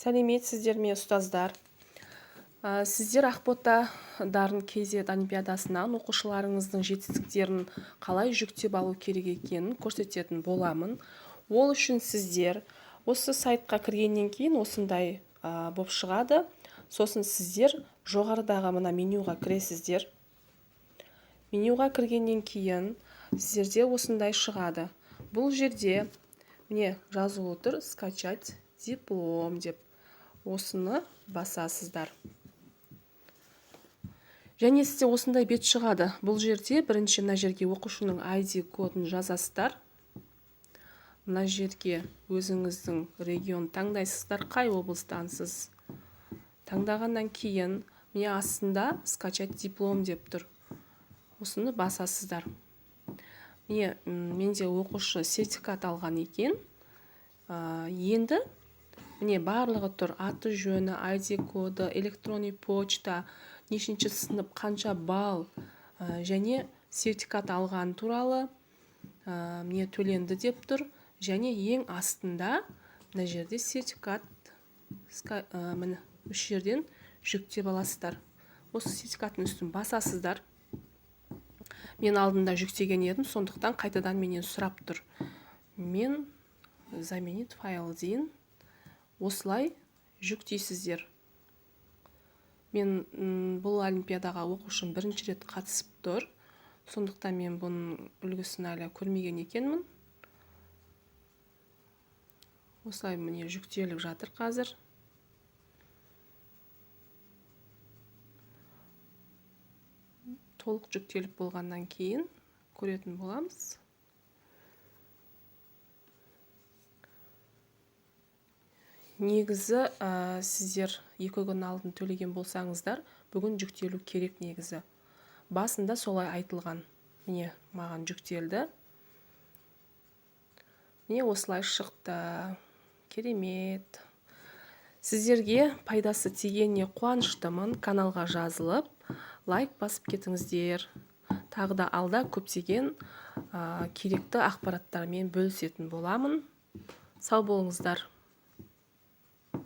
Сәлеметсіздер ме, ұстаздар? Сіздер Ақбота Дарын KZ олимпиадасынан оқушыларыңыздың жетістіктерін қалай жүктеп алу керек екенін көрсететін боламын. Ол үшін сіздер осы сайтқа кіргеннен кейін осындай боп шығады. Сосын сіздер жоғарыдағы мына менюға кіресіздер. Менюға кіргеннен кейін сіздерде осындай шығады. Бұл жерде міне жазулы тұр «Скачать диплом» деп. Осыны басасыздар. Және сізде осындай бет шығады. Бұл жерде бірінші мына жерге оқушының ID кодын жазасыздар. Мына жерге өзіңіздің регион таңдайсыздар, қай облыстансыз. Таңдағаннан кейін міне астында «Скачать диплом» деп тұр. Осыны басасыздар. Міне, менде оқушы сертификат алған екен. Енді міне барлығы тұр. Аты жөні, ID коды, электронный почта, нешінші сынып, қанша балл, және сертификат алған туралы, міне төленді деп тұр. Және ең астында мына жерде сертификат, міне осы жерден жүктеп аласыздар. Осы сертификаттың үстін басасыздар. Мен алдында жүктеген едім, сондықтан қайтадан менен сұрап тұр. Мен «Заменить файл» дейін. Осылай жүктейсіздер. Мен бұл олимпиадаға оқушым бірінші рет қатысып тұр. Сондықтан мен бұның үлгісін әлі көрмеген екенмін. Осылай міне жүктеліп жатыр қазір. Толық жүктеліп болғаннан кейін көретін боламыз. Негізі, сіздер 2 күн алдын төлеген болсаңыздар, бүгін жүктелу керек негізі. Басында солай айтылған. Міне маған жүктелді. Міне осылай шықты. Керемет. Сіздерге пайдасы тигеніне қуаныштымын. Каналға жазылып, лайк басып кетіңіздер. Тағы да алда көптеген керекті ақпараттармен бөлісетін боламын. Сау болыңыздар.